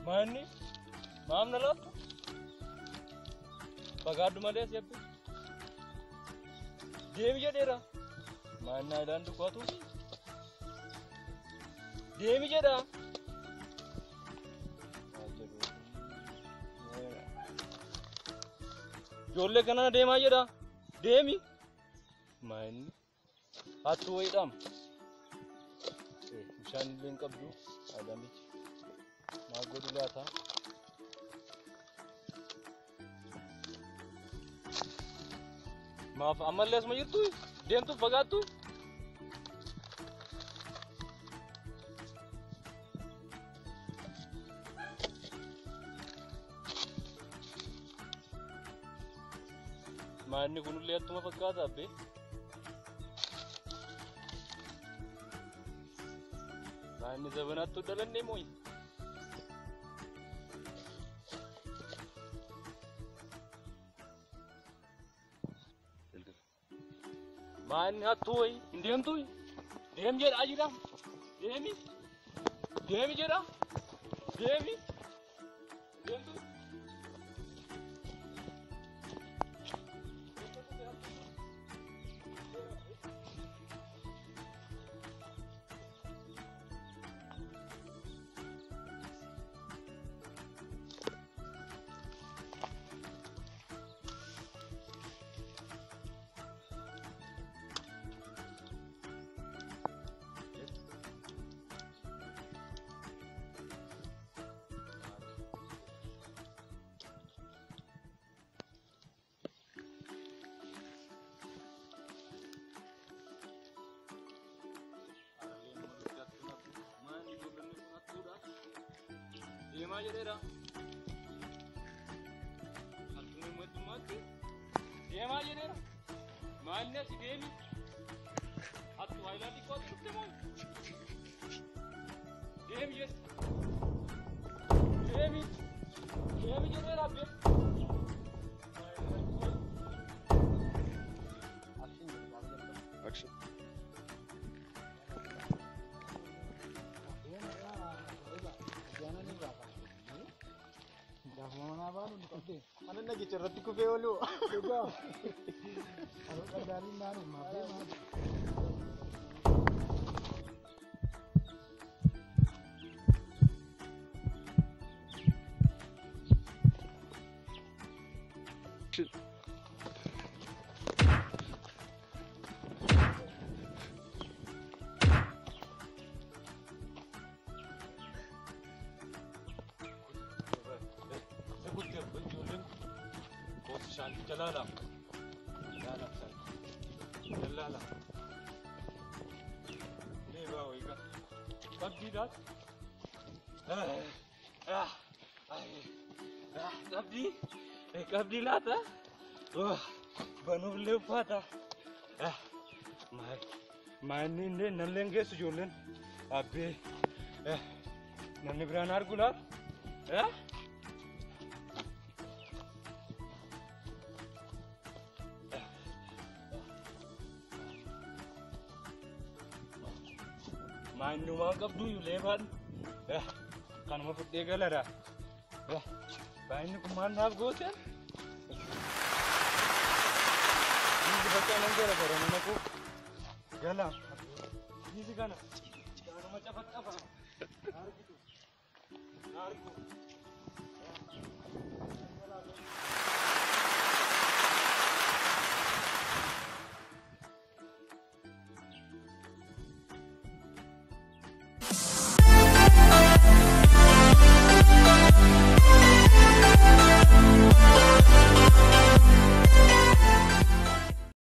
Maanni maam na laattu? Fagaadhu malee asii abbe. Deemi jedheera. Maanni haayilaandii qo'atuufi. Deemi jedha. Ijoollee kanana deemaa jedha. Deemi. Maanni hattuu wayiidhaam. Bishaan illee hin qabdu haayilaandichi. Maal godhu laata? Maaf ammallee asuma jirtu? Deemtu fagaattu? Maanni kunillee attuma fakkaata abbee. Maanni zabanaattu dhalannee mooyi? Maanni hattuu wayi hin deemtu? Deem jedhaa jira. Deemi. Deemi jedha. Deemi. Deemtu. Deemaa jedheera. Hattuun mootummaatti deemaa jedheera. Maalli asi deemi? Hattuu haayilaandii qo'atu dhufte moo? Deemi jedhe. Deemi. Deemi jedheera abbee. Action. Mana nagicha irratti kufee oolu. Dhugaa. Action. Jalala. Jalala. Jalala. Leba oiga. Qabdii daat. Qabdii. Qabdii laata. Banuuf illee uffata. Maanni illee nallee hin geessu ijoolleen. Abbee. Namni biraan argu laata. Maanni waan qabdu leebaan kanuma fudhee galadha. Baay'inni kun maal naaf goote? Dhiisi bakka nan gara gara nama koo gala. Dhiisi kana kanuma cafacafa. Argitu. Argu.